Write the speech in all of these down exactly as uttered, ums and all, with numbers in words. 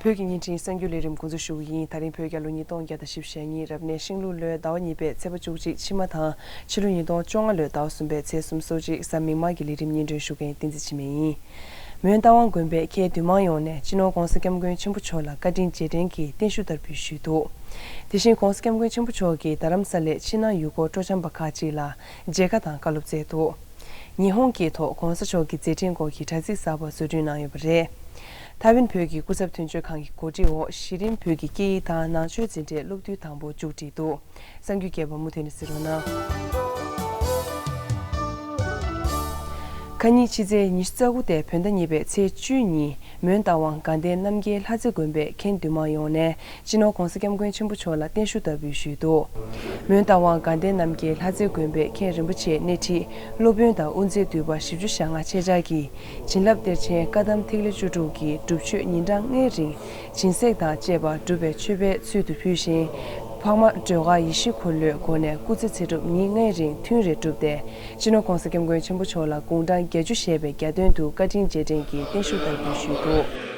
བོད་ཀྱི་བརྙན་འཕྲིན་གསར་འགྱུར་ལས་རིམ་འགོ་འཛུགས་ཞུ་གི་ཡིན། ད་རིང་བོད་རྒྱལ་ལོ་ཉིས་སྟོང་བརྒྱ་དང་བཞི་བཅུ་ཞེ་གཉིས་རབ་གནས་ཤིང་ལུག་ལོའི་ཟླ་བ་གཉིས་པའི་ཚེས་པ་བཅུ་གཅིག་ཕྱི་མ་དང་ཕྱི་ལོ་ཉིས་སྟོང་བཅོ་ལྔ་ལོའི་ཟླ་བ་གསུམ་པའི་ཚེས་སུམ་ཅུ་སོ་གཅིག་གཟའ་མིག་དམར་གྱི་ལས་རིམ་སྙན་སྒྲོན་ཞུ་མཁན་བསྟན་འཛིན་འཆི་མེད་ཡིན། མོན་རྟ་དབང་དགོན་པའི་མཁན་འདུས་མང་ཡོངས་ནས་སྤྱི་ནོར་༸གོང་ས་༸སྐྱབས་མགོན་ཆེན་པོ་མཆོག་ལ་བཀའ་དྲིན་རྗེས་དྲན་གྱི་བརྟན་བཞུགས་བསྟར་འབུལ་ཞུས་འདུག་དེ་བཞིན་༸གོང་ས་༸སྐྱབས་མགོན་ཆེན་པོ་མཆོག་གིས་རྡ་རམ་ས་ལའི་ཕྱི་ནང་ཡུལ་སྐོར་སྤྲོ་འཆམ་པ་ཁག་ཅིག་ལ་མཇལ་ཁ་དང་བཀའ་སློབ་སྩལ་འདུག་ཉི་ཧོང་སྐད་ཐོག་༸གོང་ས་མཆོག་གི་མཛད་འཕྲིན་སྐོར་གྱི་དྲ་ཚིགས་གསར་པ་བཟོ་སྐྲུན་གནང་ཡོད་པ་རེད། ཐའེ་ཝན་བོད་ཀྱི་སྐུ་ཚབ་དོན་གཅོད་ཁང་གི་གོ་སྒྲིག་འོག་གཞི་རིམ་བོད་ཀྱི་སྐད་ཡིག་དང་ནང་ཆོས་འཛིན་གྲྭའི་སློབ་དུས་དང་པོ་མཇུག་བསྒྲིལ་འདུག་གསར་འགྱུར་རྒྱས་པ་མུ་མཐུད་ནས་གསན་རོགས་གནང་། ཁ་ཉིན་ཕྱི་ཚེས་ཉི་ཤུ་རྩ་དགུ་སྟེ་བོད་ཟླ་གཉིས་པའི་ཚེས་བཅུ་ཉིན་མོན་རྟ་དབང་དགའ་ལྡན་རྣམ་རྒྱལ་ལྷ་རྩེ་དགོན་པའི་མཁན་འདུས་མང་ཡོངས་ནས་སྤྱི་ནོར་༸གོང་ས་༸སྐྱབས་མགོན་ཆེན་པོ་མཆོག་ལ་བརྟན་བཞུགས་བསྟར་འབུལ་ཞུས་འདུག་མོན་རྟ་དབང་དགའ་ལྡན་རྣམ་རྒྱལ་ལྷ་རྩེ་དགོན་པའི་མཁན་རིན་པོ་ཆེ་སྣེ་ཁྲིད་སློབ་དཔོན་དང་དབུ་མཛད་འདུས་པ་བཞི་བཅུ་ཞེ་ལྔ་ཆེད་བཅར་གྱིས་བྱིན་རླབས་གཏེར་ཆེན་བཀའ་གདམས་ཐིག་ལེ་བཅུ་དྲུག་གི་སྒྲུབ་མཆོད་ཉིན་གྲངས་ལྔའི་རིང་སྦྱིན་སྲེག་དང་བཅས་པ་སྒྲུབ་པའི་མཆོད་པའི་ཚུལ་དུ་ཕུལ་ཞིང་། འཕགས་མ་སྒྲོལ་དཀར་ཡེ་ཤེས་འཁོར་ལོའི་སྒོ་ནས་སྐུ་ཚེ་ཚེ་སྒྲུབ་ཉིན་ལྔའི་རིང་ཐུན་རེ་བསྒྲུབས་ཏེ། སྤྱི་ནོར་༸གོང་ས་༸སྐྱབས་མགོན་ཆེན་པོ་མཆོག་ལ་དགུང་གྲངས་བརྒྱད་ཅུ་བཞེས་པའི་གྱ་སྟོན་དུ་བཀའ་དྲིན་རྗེས་དྲན་གྱི་བརྟན་བཞུགས་བསྟར་འབུལ་ཞུས་འདུག་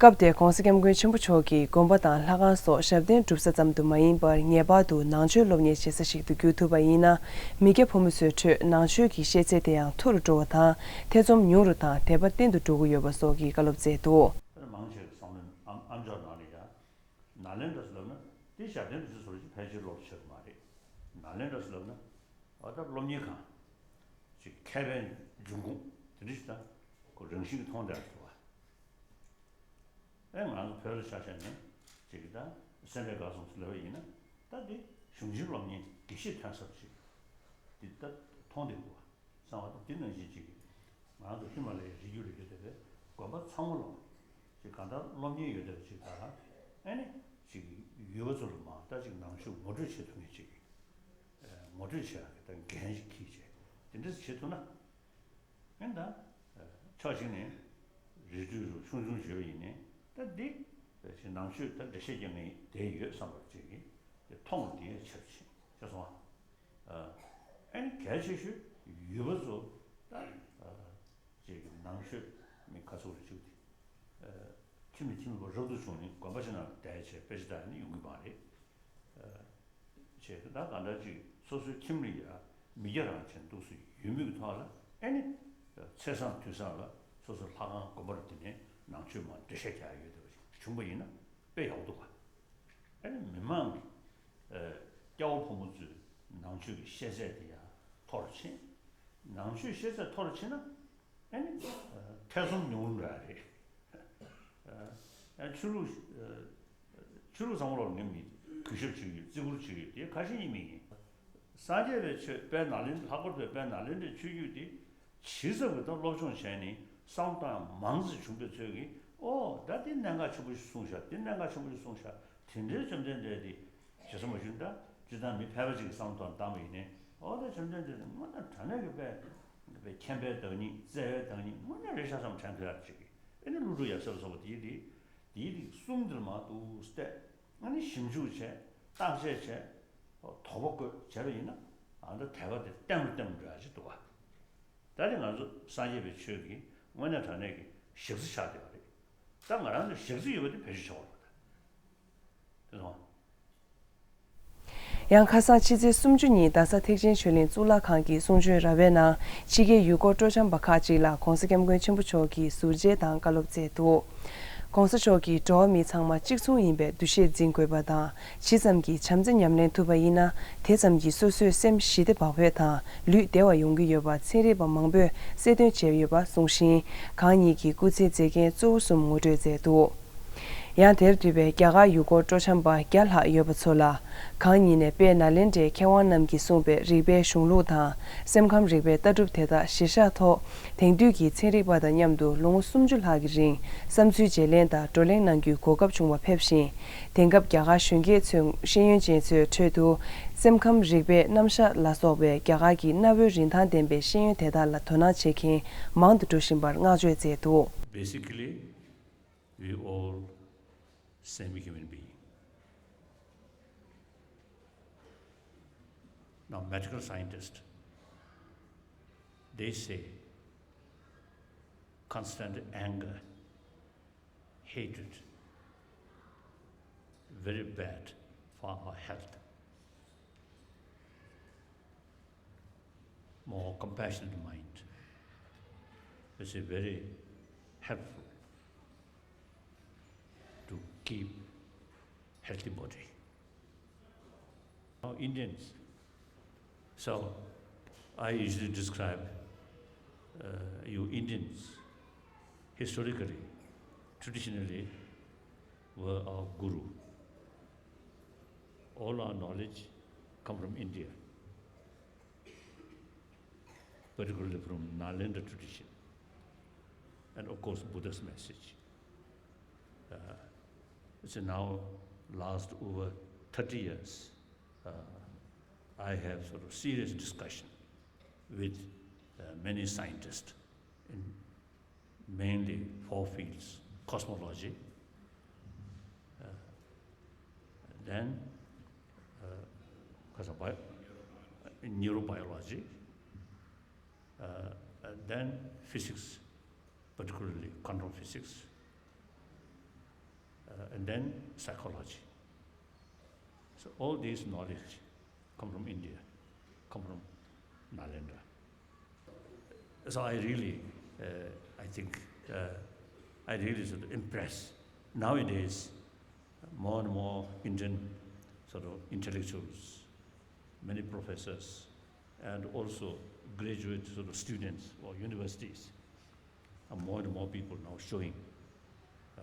སྐབས་དེར་༸གོང་ས་༸སྐྱབས་མགོན་ཆེན་པོ་མཆོག་གིས་དགོན་པ་དང་ལྷ་ཁང་སོགས་ཞབས་བརྟན་སྒྲུབ་ས་ཙམ་དུ་མ་ཡིན་པར་ངེས་པར་དུ་ནང་ཆོས་སློབ་གཉེར་བྱེད་ས་ཞིག་ཏུ་འགྱུར་ཐུབ་པ་ཡིན་ན། མི་སྐྱ་ཕོ་མོ་ཚོའི་ཁྲོད་ནང་ཆོས་ཀྱི་ཤེས་ཚད་དེ་ཡང་མཐོ་རུ་འགྲོ་བ་དང་ཐེ་ཚོམ་ཉུང་རུ་དང་དད་པ་བརྟན་དུ་འགྲོ་གི་ཡོད་པ་སོགས་ཀྱི་བཀའ་སློབ་སྩལ་འདུག་མང་ཆེ་བསམ་བློ་ཨམ་ཨམ་ཅོག་ནང་ལ་ཡ་ནཱ་ལེནྡྲ་ཟེར་ལབ་ན་དེ་ཞབས་བརྟན་སྒྲུབ་ས་ཟེར་བ་ཅིག་ཕལ་ཆེར་ལོག་ཆོད་མ་རེད། ནཱ་ལེནྡྲ་ཟེར་ལབ་ན་ཨ་ད་སློབ་གཉེར་ཁང་ཅིག་མཁས་པའི་འབྱུང་ཁུངས་དེ་འདྲ་ཞིག་དང་ཁོ་རང་བཞིན་གྱིས་མཐོང་བསྡད་འདུག་བ། ཨེ་ང་ཚོ་བོད་ལ་ཆ་བཞག་ན་ཅིག་གི་ད་སེ་འབྲས་དགའ་གསུམ་ཟེར་ལབ་པ་ཡིན་ན་ད་འདི་གཞུང་ཆེན་སློབ་གཉེར་དགེ་བཤེས་ཐོན་ས་ཅིག་འདི་ད་མཐོང་བསྡད་འདུག་བ། གསང་བ་དང་འདི་ནང་བཞིན་ཅིག་ང་ཚོ་ཧི་མ་ལ་ཡའི་རི་རྒྱུད་ལ་ཡོད་བསྡད་པའི་དགོན་པ་ཚང་མ་ལ་ཅིག་གང་ལྟར་སློབ་གཉེར་ཡོད་བསྡད་པ་ཅིག་དང་ཨེ་ནི་ཅིག་ཡུལ་པ་ཚོ་ལ་མ་ད་ཅིག་ནང་ཆོས་ངོ་སྤྲོད་བྱེད་ཐུབ་མཁན་ཅིག་ངོ་སྤྲོད་བྱེད་ཡག་གི་ད་འགན་ཞིག་འཁྱེར་བྱས་དེ་འདྲ་བྱེད་ཐུབ་ན། ཨེ་ད། ཕྱོགས་གཅིག་ནས་རི་ཁྲོད་རུ་ཆུང་ཆུང་བརྗོད་པ་ཡིན་ནའི་ད་འདི་ནང་ཆོས་ད་འགྲེལ་བཤད་རྒྱག་མཁན་དེ་ཡོད་བསམ་པ་ཅིག་གིས་དེ་མཐོང་བ་དེ་ཡང་ཆེ་བ་ཆེ་ཆེ་སོང་ཨ། ཨེ་ནི་གལ་ཆེ་ཤོས་ཡུལ་པ་ཚོ་ད་ཅིག་ནང་ཆོས་མི་ག་ཚོད་རེ་བཅུག་སྟེ་ཁྱིམ་ནས་ཁྱིམ་པ་རབ་ཏུ་བྱུང་ནས་དགོན་པ་ཞིག་ནང་ལ་བསྡད་བྱས་དཔེ་ཆ་ལྟ་ནས་ཡོང་གི་མ་རེད། བྱས་ད་གང་འདྲ་ཅིག་སོ་སོའི་ཁྱིམ་ལ་ཡ་མི་སྐྱ་རང་བྱས་འདུག་སེ་ཡོད་མུས་ཀྱི་ཐོག་ལ་ཨེ་ནི་ཚེས་བཟང་དུས་བཟང་ལ་སོ་སོ་ལྷ་ཁང་དགོན་པ་རུ་དེ་ནས་ནང་ཆོས་མར་འགྲེལ་བཤད་རྒྱག་ཡོད་བསྡད་པ་ཞིག་བྱུང་པ་ཡིན་ན་དཔེ་ཡག་པོ་འདུག་ག་ཨེ་ནི་མི་མང་གི་སྐྱ་བོ་ཕོ་མོ་ཚོའི་ནང་ཆོས་ཀྱི་ཤེས་ཚད་དེ་ཡང་མཐོ་རུ་ཕྱིན། ནང་ཆོས་ཤེས་ཚད་མཐོ་རུ་ཕྱིན་ན་ཨེ་ནི་ཐེ་ཚོམ་ཉུང་རུ་འགྲོ་ཡ་རེད། ཨ་ཆོས་ལུགས་ཨ་ཆོས་ལུགས་བཟང་པོ་ལ་ངས་མི་གུས་ཞབས་བྱེད་ཀྱི་ཡོད། བརྩི་བཀུར་བྱེད་ཀྱི་ཡོད། དེ་ཁ་ཞེ་གཉིས་མེད་ཡིན། སངས་རྒྱས་པའི་ཆོས་དཔལ་ནཱ་ལེནྡྲ་ལྷག་པར་དུ་དཔལ་ནཱ་ལེནྡྲའི་ཆོས་བརྒྱུད་དེ་ཇི་ཙམ་གྱི་ད་སློབ་སྦྱོང་བྱས་ནས་བསམ་བློ་བཏང་ཡག་མང་ཙམ་བྱུང་པའི་ཚོད་ཀྱིས་ཨོ་ད་དེ་གནད་འགག་ཆེན་པོ་ཞིག་གསུངས་ཤག་དེ་གནད་འགག་ཆེན་པོ་ཞིག་གསུངས་ཤག་དེ་འདྲའི་བཅོམ་ལྡན་འདས་དེ་ཇི་ཙམ་མ་ཞུ་ན་ད་སྤྱིར་བཏང་མི་ཕལ་པ་ཅིག་གི་བསམ་བློ་བཏང་བཏང་བ་ཡིན་ནའི་ཨོ་ད་བཅོམ་ལྡན་འདས་དེ་དངོས་གནས་དྲང་གནས་ཀྱི་དཔེ་དཔེ་མཁྱེན་པའི་བདག་ཉིད་བརྩེ་བའི་བདག་ཉིད་དངོས་གནས་རེད་ཤག་བསམ་དྲན་ཐུབ་ཡག་ཅིག་གི་ཨེ་ནི་ཀླུ་སྒྲུབ་ཡབ་སྲས་ལ་སོགས་པ་དེའི་རིགས། དེའི་རིགས་གསུམ་དེར་མ་གཏོགས་བལྟས། ཨ་ནི་ཞིབ་འཇུག་བྱས། བརྟག་དཔྱད་བྱས། དོགས་པ་བཀོད་བྱས་པ་ཡིན་ན། ཨ་ད་དད་པ་དེ་བརྟན་པོ་བརྟན་པོ་འགྲོ་ཡ་ཅིག་འདུག་བ། ད་དེ་ང་ཚོ་སངས་རྒྱས་པའི་ཆོས་ཀྱི་དངོས་གནས་དྲང་གནས་ཀྱི་ཞག་རྩི་ཆགས་བསྡད་པ་རེད། ད་ང་རང་ཚོ་ཞག་རྩི་ཡོད་པ་དེ་བེད་སྤྱོད་བྱེད་དགོས་རེད་པ། ད་དེ་སོང་། ཡང་ཁ་སང་ཕྱི་ཚེས་སུམ་ཅུ་ཉིན་རྡ་ས་ཐེག་ཆེན་ཆོས་གླིང་གཙུག་ལག་ཁང་གི་གསུང་ཆོས་ར་བའི་ནང་ཕྱི་རྒྱལ་ཡུལ་སྐོར་སྤྲོ་འཆམ་པ་ཁག་ཅིག་ལ་༧གོང་ས་༧སྐྱབས་མགོན་ཆེན་པོ་མཆོག་གིས་ཟུར་མཇལ་དང་བཀའ་སློབ་སྩལ་འདུག༧གོང་ས་མཆོག་གིས་འགྲོ་བ་མི་ཚང་མ་གཅིག་མཚུངས་ཡིན་པའི་འདུ་ཤེས་འཛིན་དགོས་པ་དང་། ཇི་ཙམ་གྱིས་བྱམས་བརྩེ་ཉམས་ལེན་ཐུབ་པ་ཡིན་ན། དེ་ཙམ་གྱིས་སོ་སོའི་སེམས་ཞི་བདེ་བག་ཕེབས་དང་ལུས་བདེ་བ་ཡོང་གི་ཡོད་པ་ཚན་རིག་པ་མང་པོས་གསལ་སྟོན་བྱས་ཡོད་པ་གསུངས་ཤིང་། གང་ཉིད་ཀྱི་སྐུ་ཚེའི་མཛེས་རྒྱན་གཙོ་བོ་གསུམ་ངོ་སྤྲོད་མཛད་འདུག། ཡང་དེར་འདུས་པའི་རྒྱ་གར་ཡུལ་སྐོར་སྤྲོ་འཆམ་པ་བརྒྱ་ལྷག་ཡོད་པ་ཚོ་ལ། གང་ཉིད་ནས་དཔལ་ནཱ་ལེནྡྲའི་མཁས་དབང་རྣམས་ཀྱིས་གསུངས་པའི་རིག་པའི་གཞུང་ལུགས་དང་སེམས་ཁམས་རིག་པའི་ལྟ་གྲུབ་དེ་དག་གཞིར་བཞག་ཐོག་དེང་དུས་ཀྱི་ཚན་རིག་པ་དང་མཉམ་དུ་ལོ་ངོ་སུམ་ཅུ་ལྷག་གི་རིང་བསམ་ཚུལ་བརྗེ་ལེན་དང་བགྲོ་གླེང་གནང་རྒྱུའི་གོ་སྐབས་བྱུང་བ་ཕེབས་ཤིང་། དེང་སྐབས་རྒྱ་གར་གཞོན་སྐྱེས་ཚོའི་ཤེས་ཡོན་ཅན་ཚོའི་ཁྲོད་དུ་སེམས་ཁམས་རིག་པའི་རྣམ་གཞག་ལ་སོགས་པའི་རྒྱ་གར་གྱི་གནའ་བོའི་རིན་ཐང་ལྡན་པའི་ཤེས་ཡོན་དེ་དག་ལ་དོ་སྣང་བྱེད་མཁན་མང་དུ་འགྲོ་བཞིན་པར་བསྔགས་བརྗོད་མཛད་འདུག། Basically, we all same human being. Now, medical scientists, they say constant anger, hatred, very bad for our health. More compassionate mind is very helpful to keep healthy body. Now, Indians, so I usually describe, uh, you Indians, historically, traditionally, were our guru. All our knowledge come from India, particularly from Nalanda tradition, and of course Buddha's message. Uh, it's now last over thirty years, uh, I have sort of serious discussion with, uh, many scientists in mainly four fields: cosmology, uh, then, uh, ခါစား bio- neurobiology, uh, and then physics, particularly quantum physics, uh, and then psychology. So all these knowledge come from India, come from Nalanda. So I really, uh, I think, uh, I really sort of impress. Nowadays, more and more Indian sort of intellectuals, many professors, and also graduate sort of students or universities, uh, more and more people now showing, uh,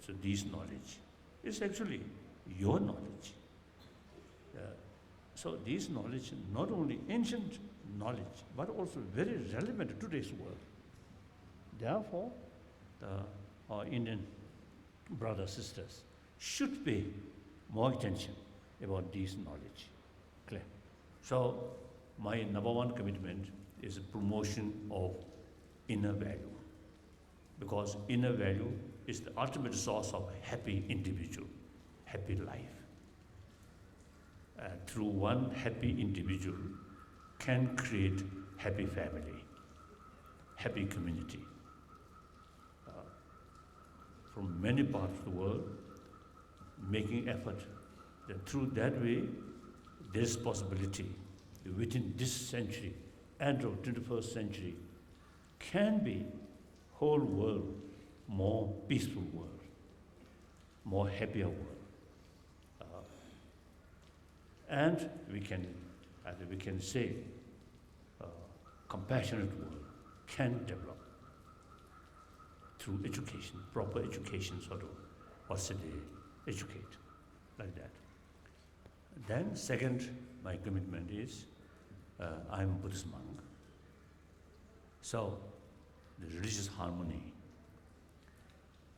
so this knowledge is actually your knowledge. Uh, so this knowledge, not only ancient knowledge, but also very relevant to today's world. Therefore, uh, our Indian brothers, sisters should pay more attention about this knowledge. Clear? So, my number one commitment is promotion of inner value, because inner value is the ultimate source of happy individual, happy life. And through one happy individual can create happy family, happy community. Uh, from many parts of the world, making effort that through that way, this possibility within this century, end of twenty-first century, can be whole world, more peaceful world, more happier world. Uh, and we can, and we can say, uh, compassionate world can develop through education, proper education, sort of, what should they educate, like that. Then second, my commitment is, uh, I'm a Buddhist monk. So, the religious harmony,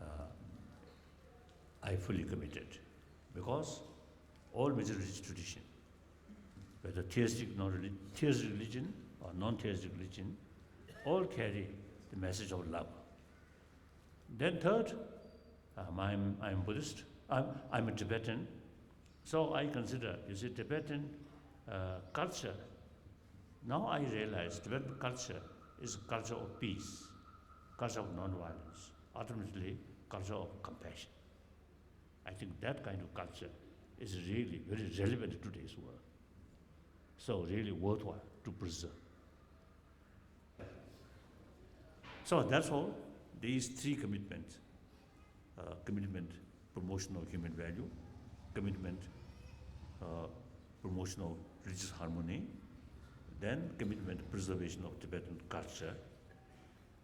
uh, I fully committed, because all major religious tradition, whether theistic, non-reli-, theistic religion or non-theistic religion, all carry the message of love. Then third, um, I'm, I'm Buddhist, I'm, I'm a Tibetan, so I consider, you see, Tibetan Uh, culture. Now I realize Tibetan culture is a culture of peace, culture of non-violence, ultimately culture of compassion. I think that kind of culture is really very relevant to today's world. So really worthwhile to preserve. So that's all. These three commitments, uh, commitment, promotion of human value, commitment, uh, promotion of religious harmony, then commitment, preservation of Tibetan culture,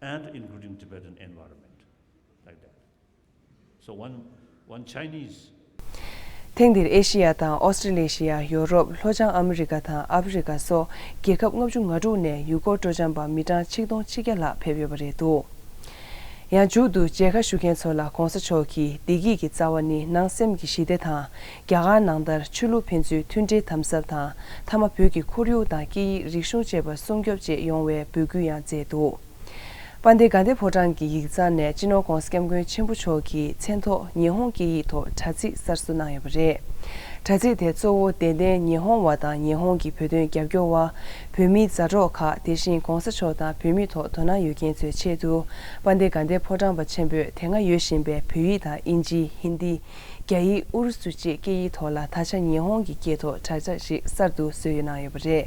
and including Tibetan environment, like that. So one, one Chinese. ཐེངས་འདིར་ཨེ་ཤི་ཡ་དང་ཨོ་སི་ཀྲི་ལེ་ཤི་ཡ། ཡོ་རོབ། ལྷོ་བྱང་ཨ་མི་རི་ཀ་དང་ཨ་ཕི་རི་ཀ་སོགས་རྒྱལ་ཁབ་ལྔ་བཅུ་ང་དྲུག་ནས་ཡུལ་སྐོར་སྤྲོ་འཆམ་པ་མི་གྲངས་ཆིག་སྟོང་ཆིག་བརྒྱ་ལྷག་ཕེབས་ཡོད་པ་རེད་འདུག་ཡང་མཇུག་ཏུ་མཇལ་ཁ་ཞུ་མཁན་ཚོ་ལ་༸གོང་ས་མཆོག་གིས་བདེ་སྐྱིད་ཀྱི་རྩ་བ་ནི་ནང་སེམས་ཀྱི་ཞི་བདེ་དང་། རྒྱ་གར་ནང་ལྟར་ཆོས་ལུགས་ཕན་ཚུན་མཐུན་སྒྲིལ་དམ་ཟབ་དང་། མཐའ་མ་བོད་ཀྱི་ཁོར་ཡུག་དང་སྐད་ཡིག་རིག་གཞུང་བཅས་པ་སྲུང་སྐྱོབ་བཅས་ཡོང་བའི་འབོད་སྐུལ་ཡང་མཛད་འདུག་དཔལ་ལྡན་དགའ་ལྡན་ཕོ་བྲང་གི་ཡིག་ཚང་ནས་སྤྱི་ནོར་༸གོང་ས་༸སྐྱབས་མགོན་ཆེན་པོ་མཆོག་གི་མཚན་ཐོག་ཉི་ཧོང་སྐད་ཡིག་ཐོག་དྲ་ཚིགས་གསར་བཟོ་གནང་ཡོད་པ་རེད། དྲ་ཚིགས་དེ་གཙོ་བོ་དད་ལྡན་ཉི་ཧོང་བ་དང་ཉི་ཧོང་གི་བོད་དོན་རྒྱབ་སྐྱོར་བ། བོད་མིའི་མཛའ་གྲོགས་ཁག་དེ་བཞིན་༸གོང་ས་མཆོག་དང་བོད་མིའི་ཐོག་དོ་སྣང་ཡོད་མཁན་ཚོའི་ཆེད་དུ། དཔལ་ལྡན་དགའ་ལྡན་ཕོ་བྲང་པ་ཆེན་པོས་དེ་སྔ་ཡོད་བཞིན་པའི་བོད་ཡིག་དང་དབྱིན་ཇི། ཧིན་དི། རྒྱ་ཡིག་ཨུ་རུ་སུ་བཅས་སྐད་ཡིག་ཐོག་ལ་ད་ཆ་ཉི་ཧོང་གི་སྐད་ཐོག་དྲ་ཚིགས་ཤིག་གསར་དུ་བཟོས་ཡོད་གནང་ཡོད་པ་རེད།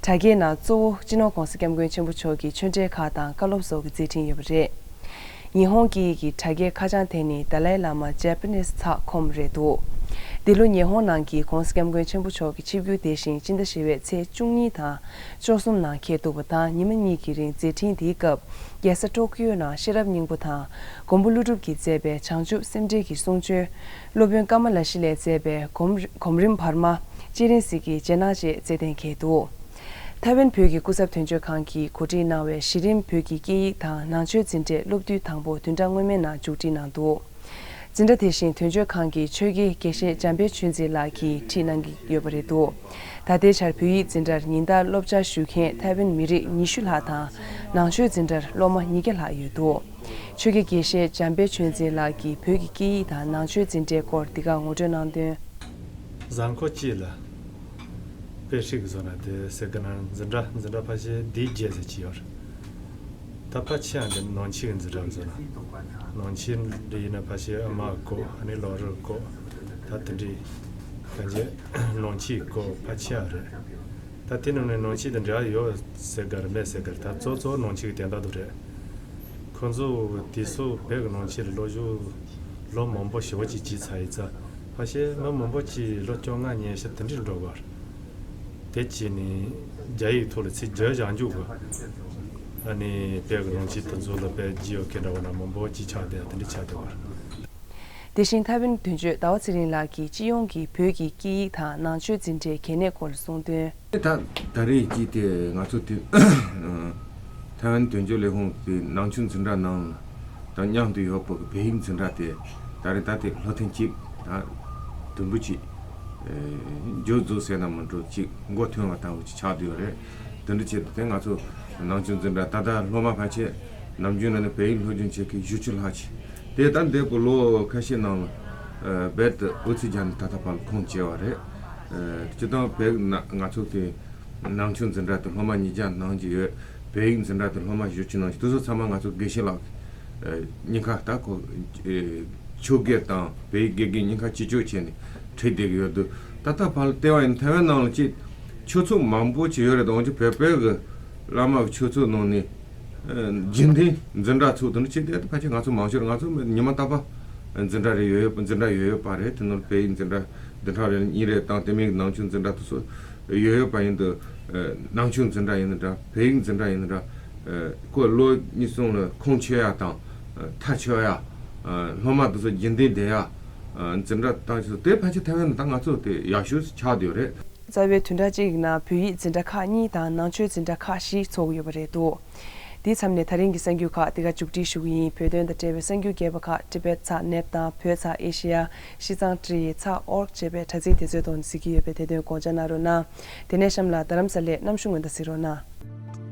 དྲ་རྒྱའི་ནང་གཙོ་བོ་སྤྱི་ནོར་༸གོང་ས་༸སྐྱབས་མགོན་ཆེན་པོ་མཆོག་གི་ཆོས་འབྲེལ་ཁག་དང་བཀའ་སློབ་སོགས་ཀྱི་མཛད་འཕྲིན་ཡོད་པ་རེད། ཉི་ཧོང་སྐད་ཡིག་གི་དྲ་རྒྱའི་ཁ་བྱང་དེ་ནི་ཏཱ་ལའི་བླ་མ་ཇེ་པ་ནིས་ཚགས་ཁོམ་རེད་འདུག་འདི་ལོ་ཉི་ཧོང་ནང་གི་༸གོང་ས་༸སྐྱབས་མགོན་ཆེན་པོ་མཆོག་གི་ཆིབས་བསྒྱུར་དེ་བཞིན་སྤྱི་ཟླ་བཞི་པའི་ཚེས་བཅུ་གཉིས་དང་བཅུ་གསུམ་ནང་འཁེལ་འདུག་པ་དང་། ཉི་མ་གཉིས་ཀྱི་རིང་མཛད་འཕྲིན་དེའི་སྐབས། རྒྱལ་ས་ཀྲོ་ཀིའོ་ནང་ཤེས་རབ་སྙིང་པོ་དང་། མགོན་པོ་ཀླུ་སྒྲུབ་ཀྱིས་མཛད་པའི་བྱང་ཆུབ་སེམས་འགྲེལ་གྱི་གསུང་ཆོས། སློབ་དཔོན་ཀ་མ་ལ་ཤཱི་ལས་མཛད་པའི་གོམ་གོམ་རིམ་བར་མ། སྤྱན་རས་གཟིགས་ཀྱི་རྗེས་གནང་བཅས་མཛད་གཏན་འཁེལ་འདུག་ཐའེ་ཝན་བོད་ཀྱི་སྐུ་ཚབ་དོན་གཅོད་ཁང་གིས་གོ་སྒྲིག་གནང་བའི་གཞི་རིམ་བོད་ཀྱི་སྐད་ཡིག་དང་ནང་ཆོས་འཛིན་གྲྭའི་སློབ་དུས་དང་པོ་བདུན་ཕྲག་སྔོན་མའི་ནང་མཇུག་སྒྲིལ་གནང་འདུག་འཛིན་གྲྭ་དེ་བཞིན་དོན་གཅོད་ཁང་གི་ཆོས་དགེ་དགེ་བཤེས་འཇམ་དཔལ་ཆོས་འཛིན་ལགས་ཀྱིས་ཁྲིད་གནང་གི་ཡོད་པ་རེད་འདུག་ད་ལྟའི་ཆར་བོད་ཡིག་འཛིན་གྲྭར་ཉིན་ལྟར་སློབ་བྱ་ཞུ་མཁན་ཐའེ་ཝན་མི་རིགས་ཉི་ཤུ་ལྷག་དང་། ནང་ཆོས་འཛིན་གྲྭར་སློབ་མ་ཉིས་བརྒྱ་ལྷག་ཡོད་འདུག་ཆོས་དགེ་དགེ་བཤེས་འཇམ་དཔལ་ཆོས་འཛིན་ལགས་ཀྱིས་བོད་ཀྱི་སྐད་ཡིག་དང་ནང་ཆོས་འཛིན་གྲྭའི་སྐོར་འདི་ག་ངོ་སྤྲོད་གནང་དོན། གཟའ་འཁོར་གཅིག་ལ་དཔེ་ཧྲིག་བཟོ་ན་དེ་ཟེར་གི་ན་འཛིན་གྲྭ་འཛིན་གྲྭ་ཕལ་ཆེར་འདིའི་རྗེས་ཟེར་གྱི་ཡོད་རེད། ད་ཕལ་ཆེ་བ་འདི་ནང་ཆོས་ཀྱི་འཛིན་གྲྭ་བཟོ་ན། ནང་ཆོས་འདི་ཡིན་ན་ཕལ་ཆེར་ཨ་མ་སྐོར། ཨ་ནི་ལོ་རོགས་སྐོར། ད་དེ་འདྲའི་གང་ཅི་ནང་ཆོས་སྐོར་ཕལ་ཆེ་བ་རེད། ད་དེ་ནང་ནས་ནང་ཆོས་དང་འབྲེལ་བ་ཡོད་ཟེར་གི་རེད་མེད་ཟེར་གི་རེད། ད་གཙོ་གཙོ་ནང་ཆོས་ཀྱི་དོན་དག་དུ་རེད། ཁོང་ཚོ་དེ་ཚོ་བོད་ཀྱི་ནང་ཆོས་ལ་སློབ་སྦྱོང་ལོ་མང་པོ་ཞེ་པོ་ཅིག་བྱས་ཚར་ཡིན་ཙང་། ཕལ་ཆེར་མི་མང་པོ་ཅིག་ལོ་བཅོ་ལྔ་ཉི་ཤུ་དེ་འདྲའི་འགྲོ་གི་རེད། དེ་བྱས་ནས་རྒྱ་ཡིག་ཐོག་ལ་ཚིག་བརྗོད་བྱ་འཇུག་གི། ཨ་ནི་བོད་ཀྱི་ནང་ཆོས་དེ་ཚོ་ལ་དཔེ་བརྗོད་ཡོད་མཁན་འདྲ་བོ་ན་མང་པོ་ཅིག་ཆགས་བསྡད་དེ་འདྲ་ཆགས་བསྡད་པ་རེད། དེ་བཞིན་ཐའེ་ཝན་དོན་གཅོད་ཟླ་བ་ཚེ་རིང་ལགས་ཀྱིས་སྤྱི་ཡོངས་ཀྱི་བོད་ཀྱི་སྐད་ཡིག་དང་ནང་ཆོས་འཛིན་གྲྭའི་གལ་གནད་སྐོར་ལ་གསུངས་དོན། ད་ད་རེས་ཀྱི་དེ་ང་ཚོ་དེ་ཐའེ་ཝན་དོན་གཅོད་ལས་ཁུངས་ཀྱི་ནང་ཆོས་འཛིན་གྲྭ་ནང་དང་མཉམ་དུ་ཡོད་པའི་བོད་ཡིག་འཛིན་གྲྭ་དེ་ད་རེས་ད་དེ་ལོ་ཐེངས་གཅིག་དང་བདུན་པོ་གཅིག་མཇུག་རྫོགས་ཟེར་ན་མི་འགྲོ་གཅིག་མགོ་ཐོན་པ་ལྟ་བུ་ཅིག་ཆགས་བསྡད་ཡོད་རེད། དེ་འདྲ་བྱས་ཏེ་ང་ཚོ་ནང་ཆོས་འཛིན་གྲྭ་ད་ལྟ་སློབ་མ་ཕལ་ཆེར་ནམ་རྒྱུན་ནང་ནས་བོད་ཡིག་སློབ་སྦྱོང་བྱེད་མཁན་བཞི་བཅུ་ལྷག་ཅིག་དེ་ལྟར་འདས་པའི་ལོ་ཁ་ཤས་ནང་ལ་རྦད་དེ་ཨུ་ཚུགས་རྒྱག་ནས་ད་ལྟ་བར་ལ་ཁུངས་སྐྱེལ་བ་རེད། སྤྱིར་བཏང་བོད་ན་ང་ཚོ་གི་ནང་ཆོས་འཛིན་གྲྭ་དེ་སློབ་མ་ཉིས་བརྒྱ་ནང་གི་ཡོད། བོད་ཡིག་འཛིན་གྲྭ་དེ་སློབ་མ་བཞི་བཅུ་ནང་བཞིན་དེ་ཚོ་ཚང་མ་ང་ཚོ་དགེ་བཤེས་ལགས་ཉེན་ཁ་ད་ཁོ་ཆོས་དགེ་དང་བོད་ཡིག་དགེ་རྒན་ཉེན་ཁ་ཅི་ལྕོགས་བྱས་ནས་ཁྲིད་བསྡད་ཀྱི་ཡོད་འདུག་ད་ལྟ་བར་ལ་བལྟས་པ་ཡིན་ཐའེ་ཝན་ནང་ལ་ཅིག་ཆོས་ཚོགས་མང་པོ་ཅིག་ཡོད་རེད། འོན་ཀྱང་བོད་པའི་གི་བླ་མ་གི་ཆོས་ཚོགས་ནང་ནས་རྒྱུན་ལྡན་འཛིན་གྲྭ་ཚོགས་དེ་འདྲ་བྱས་ཏེ་ཕལ་ཆེར་ང་ཚོ་མང་ཤོས་ང་ཚོ་ཉི་མ་རྟག་པ་འཛིན་གྲྭ་རེ་ཡོད་ཡོད་འཛིན་གྲྭ་ཡོད་ཡོད་པ་རེད། དེ་ནང་བོད་ཡིག་འཛིན་གྲྭ་བདུན་ཕྲག་རེ་གཉིས་རེ་དང་དེ་མིན་ནང་ཆོས་འཛིན་གྲྭ་དེ་ཚོ་ཡོད་ཡོད་པ་ཡིན་དུས། ནང་ཆོས་འཛིན་གྲྭ་ཡིན་ན་འདྲ་བོད་ཡིག་འཛིན་གྲྭ་ཡིན་ན་འདྲ། ཁོ་ལོ་གཉིས་གསུམ་ལ་ཁུངས་འཁྱོལ་ཡ་དང་མཐའ་འཁྱོལ་ཡ། སློབ་མ་དེ་ཚོ་རྒྱུན་ལྡན་བསྡད་ཡ། འཛིན་གྲྭ་བཏང་ཆོག་དེ་ཕལ་ཆེར་ཐའེ་ཝན་ད་ང་ཚོ་དེ་ཡག་ཤོས་ཆགས་བསྡད་ཡོད་རེད། རྩ་བའི་བདུན་ཕྲག་གཅིག་གི་ནང་བོད་ཡིག་འཛིན་གྲྭ་ཁག་གཉིས་དང་ནང་ཆོས་འཛིན་གྲྭ་ཁག་བཞི་ཚོགས་ཀྱི་ཡོད་པ་རེད་འདུག་དེའི་མཚམས་ནས་ད་རིང་གི་གསར་འགྱུར་ཁག་འདི་ག་མཇུག་སྒྲིལ་ཞུ་གི་ཡིན། བོད་དོན་དང་འབྲེལ་བའི་གསར་འགྱུར་རྒྱས་པ་ཁག་ཊི་བེཊ་ཚགས་ནེཊ་དང་བོད་ཚགས་ཨེ་ཤེ་ཡ། ཤིས་ཙང་ཀྲི་ཡི་ཚགས་ཨོར་ཅེས་པའི་དྲ་ཚིགས་དེ་ཚོའི་ཐོག་ནས་གཟིགས་ཀྱི་ཡོད་པས་དེ་དོན་དགོངས་འཇགས་གནང་རོགས་གནང་། དེ་ནས་གཤམ་ལ་རྡ་རམ་ས་ལའི་གནམ་གཤིས་སྔོན་བརྡ་གཟིགས་རོགས་གནང་།